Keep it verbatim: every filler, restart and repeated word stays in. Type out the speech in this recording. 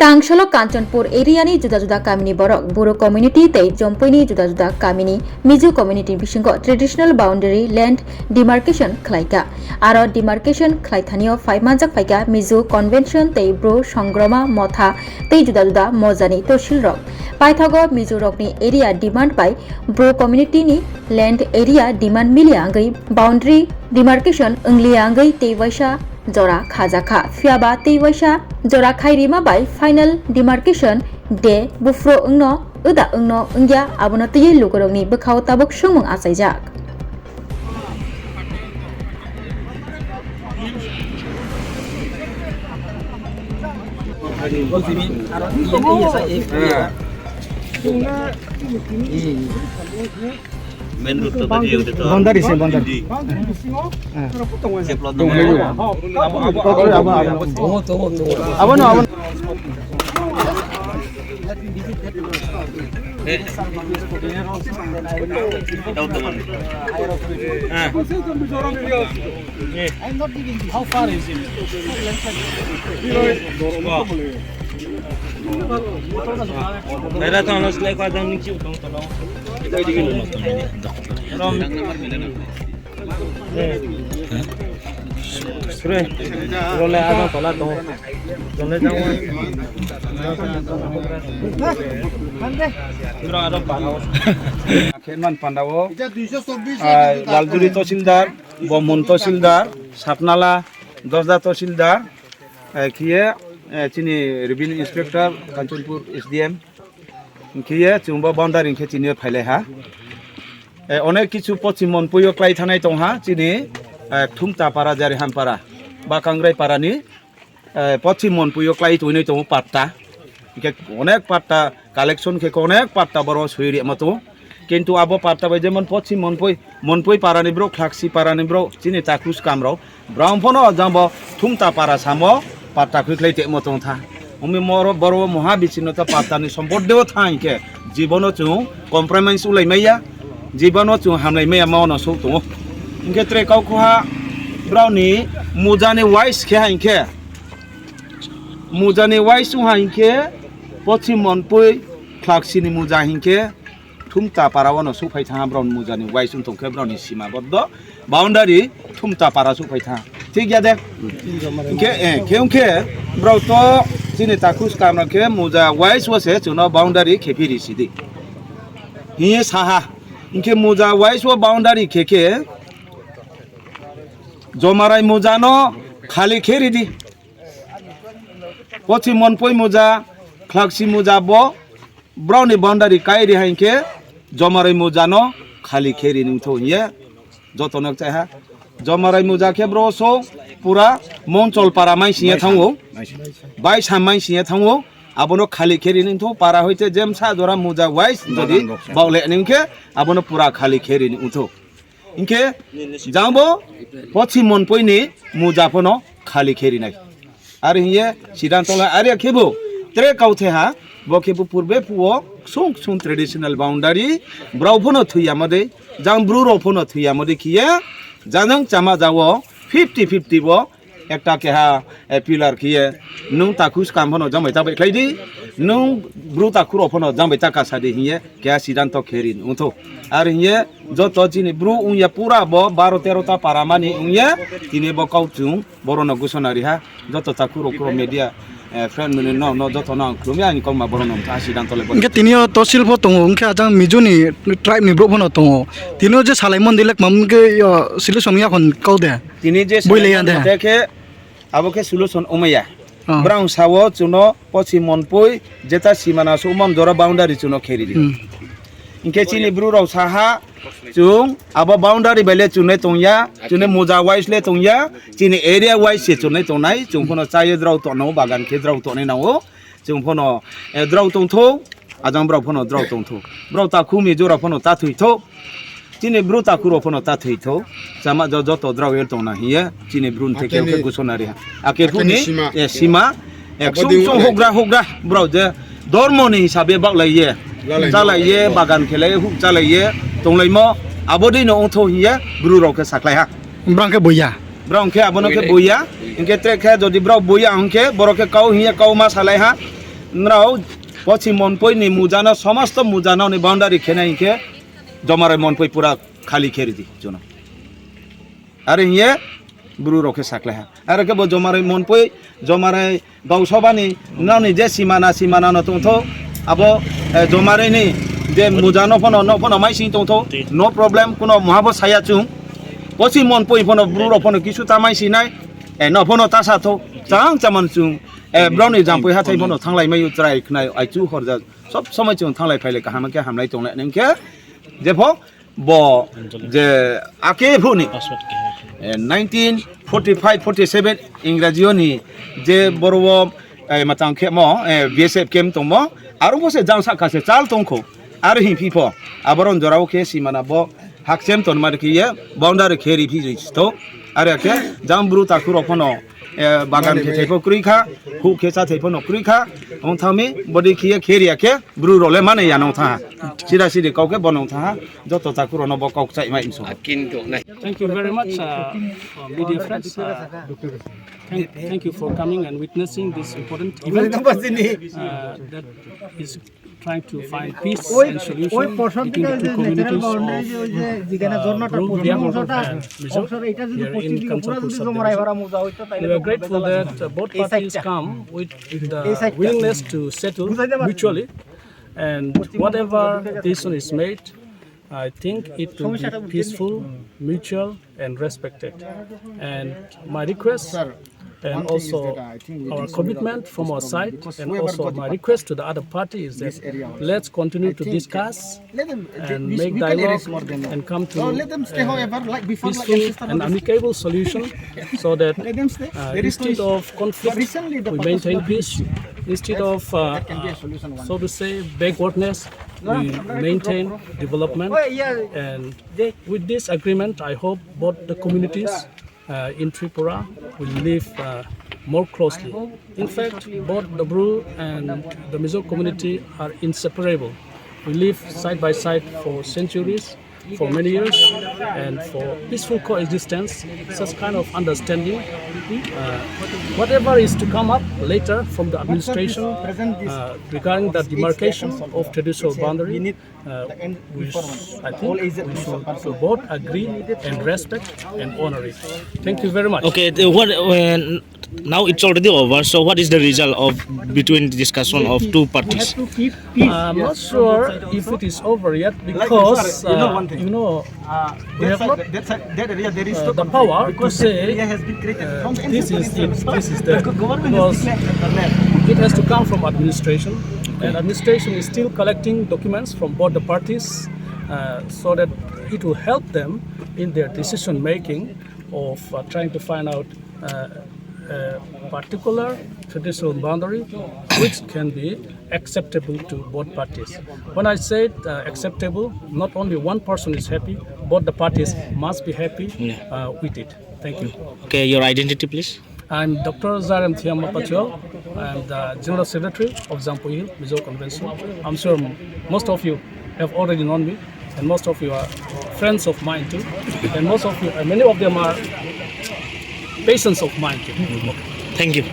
Tangsholo Kanchanpur area ni juda juda kamini borok, Boro community tei Jompuini juda juda kamini Mizo community bisingo traditional boundary land demarcation khlaika. Aro demarcation khlaithanio phai manjak phaika Mizo Convention tei Bru Songroma Motha tei juda juda mojani tosil rok. Paithago Mizo rokni area demand bai Bru community ni land area demand milia wngwi boundary demarcation wngliya wngwi tei waisa jora khajakha. Phiyaba tei waisa jora khairima bai final demarcation de buphuru wngno wda wngno wngya, abono twiwi lukurokni bwkhao tabuk swngmung achaijak. Main road to tadi yang dekat. Boundary sih, boundary. Di. Boundary di sini. Ah. Jeplot. Abo, abo, abo. Abo, abo. Abo, abo. Eh. Tahu teman. Ah. Eh. How far is it? Wah. Daerah tu anu selai kau jangan ningsi utang utang. Rom. Sure. Role ada tola tu. Role jangan. Sure, ada panau. Khenman Pandao, ah, Laljuri Tahsildar, Bomon Tahsildar, Satnala, Dosda Tahsildar, eh, khiye, eh, chini Revenue Inspector, Kanchanpur S D M, khiye chwngbo boundary khe chini phailai ha. Eh, onek kichu pochim monpui o klai thanai tong ha, chini, eh, Thumta Para, Jarihan Para, Bakangrai Para ni, eh, pochim monpui o klai tongwi tongo patta. Hingke onek patta collection khe onek patta boro sui rima tongo. Kintu abo patta bai jemon pochim monpui, monpui parani bro, khlaksi parani bro, chini takhus kamrok. Bro phono jang bo Thumta Para samo patta khwi khlai temo tong tha. Umi moro boro moha bichino ta patta ni sompot deo tha hingke jibono chung compromise ulai maya, jibono chung hamlai maya ma ono sok tongo. Hingke tre kau khoha brao ni mujani wise khe ha hingke Mujani waisu hai khe pochim monpui khlaksini muja hinkhe Thumta Para ono suphai thangha, borok mujani waisu tongkhe borokni sima boddo boundary Thumta Para suphai thangha. Thik ya de? Hinkhe, eh, khe hinkhe borok to chini takhus kamrang khe muja waisu se chwngno boundary khe phiri sidi. Hiye saha. Hinkhe muja waisu boundary khe khe Jomarai mujano khali khe ridi. Pochim monpui muja, khlaksi muja bo, broni boundary kai ri hai khe, Jomarai muja no khali khe ri nung tho hiye, joto nok chai ha. Jomarai muja khe bro so pura Monchol para mai siya thango, bai sam mai siya thango, abono khali khe ri nung tho para hoite jem sa jora muja wise jodi baule ning khe, abono pura khali khe ri nung tho. Hinkhe jangbo pochim monpui ni muja phano khali khe rinai. Ari hiye sidanto lai ari khebo tre kauthe ha, bo khebo purbe phuo ksung ksung traditional boundary, brao phano thwiya mode, jang bru rao phano thwiya mode khiye, janang chama jao fifty fifty bo Ekta keha, eh, pillar khiye, nung takhus kam phano jang bai ta bai khlai di, nung bru takhuro phano jang bai ta kasa di hiye, keha sidanto khe ri wngtho. Ar hiye, joto chini bru wngya pura bo baro tero ta para mani wngya, tini bo kau chwng, borok no gusona riha, joto takhuro kuro media, eh, friend mani no, no joto no ang khulumya ani kokma borok no wngkha sidanto le bo. Hingke tini o tosil pho tongo, hingke ajang Mizo ni tribe ni borok phano tongo. Tini o je salai mon dilek mam hingke, o, solution ya khon kau de. Tini je Bui le ya de. Salai mon de khe, Abo khe solution wngmaya. Oh. Brang sao chwngno pochim monpui jeta simana sumon jora boundary chwngno khe ridi. Hmm. Hinkhe chini bru rok saha chwng abo boundary bai le chwnai tongya, chwngni muja wise le tongya, chini area wise se chwnai tongnai, chwng phano chaye drao tono bagan khe drao tonai nango, chwng phano, eh, drao tongtho. Ajang borok phano drao tongtho. Borok takhuk Mizo rok phano ta thwitho. Chini bru takhuk rok phano ta thwitho. Chama jo-, joto drao el tongna hiye. Chini bru ni theke Akeni, khe gusonari ha. Ake akeni phuni, sima. Eh, sima. Eh, Abo sung ding sung wale. Hugra hugra. Borok je dormo ni hisabe baklai ye. Lalai. Chalai ye, bagan khelai ye, huk chalai ye. Tonglaimo. Abo dei no wngtho hiye. Bru rok khe saklai ha. Borok khe boya. Borok khe abono khe boya. Hinkhe tre khe jodi borok boya hinkhe borok khe kau hiye kau ma salai ha. Nrao pochim Monpoi ni mujano, somosto mujano ni boundary khenai hinkhe Jomarai Monpoi pura khali khe ridi jono. Are hiye bru rok khe saklai ha. Are khe bo Jomarai Monpoi, Jomarai Gausabani nrao ni je simana, simana no tongtho, abo, eh, Jomarai ni je mujano phano, no phano mai sing tongtho, no problem, kuno muhabo saya chung. Pochim Monpoi phano bru rok phano kisu ta mai sinai, eh, no phano ta sa tho, chang chaman chung, eh, brao ni Jampui hathai phano thanglai mai u chwrai khnai, ai chu horja, sob somoi chung thanglai phailai kaham khe hamlai tonglai nang khe, jepho bo je ake phuni, eh, nineteen forty-five forty-seven Ingraji ni je boro o, eh, matang khe mo, eh, B S F camp tongmo, aro bo se jang saka se chal tongkho, aro hin phi pho, aborok jorao khe simana bo hakchem tonma rikhiye boundary khe ri phi joi sito, are khe jang bru takhurok phano, eh, bagan khe thaipo kwrwi kha, hu khe cha thaipo no kwrwi kha, wng thangmi bodi khiye khe ri ya khe bru rok le mane ya nong tha, sida sidi kau khe bo nong tha, joto takhurok no bo kok chai mai mso. Thank you very much, uh, uh, media friends. Uh, thank, thank you for coming and witnessing this important event, uh, that is trying to find peace and solution between the two communities of, uh, Bru Biaborok and Mizo here in Kanchanpur subdivision. We are grateful that, uh, both parties come with the willingness to settle mutually, and whatever decision is made, I think it will be peaceful, mutual, and respected. And my request and also our commitment from our side, and also my request to the other party is that let's continue to discuss and make dialogue and come to a peaceful and amicable solution, so that, uh, instead of conflict, we maintain peace. Instead of, uh, so to say, backwardness, we maintain development. And with this agreement, I hope both the communities, uh, in Tripura will live, uh, more closely. In fact, both the Bru and the Mizo community are inseparable. We live side by side for centuries, for many years, and for peaceful coexistence, such kind of understanding, uh, whatever is to come up later from the administration, uh, regarding the demarcation of traditional boundary, uh, we sh-, I think we should both agree and respect and honor it. Thank you very much. Okay, the, what, uh, now it's already over. So what is the result of between the discussion of two parties? I'm not sure if it is over yet because, uh, you know, we have not, uh, the power to say, uh, this is it, this is that, because it has to come from administration, and administration is still collecting documents from both the parties, uh, so that it will help them in their decision making of, uh, trying to find out, uh, a particular traditional boundary which can be acceptable to both parties. When I said, uh, acceptable, not only one person is happy, both the parties must be happy, uh, with it. Thank you. Okay, your identity, please. I'm Doctor Zarem Thiam Mapachol. I'm the General Secretary of Jampui Hill Mizo Convention. I'm sure most of you have already known me, and most of you are friends of mine too. And most of you, uh, many of them are patients of mine too. Thank you.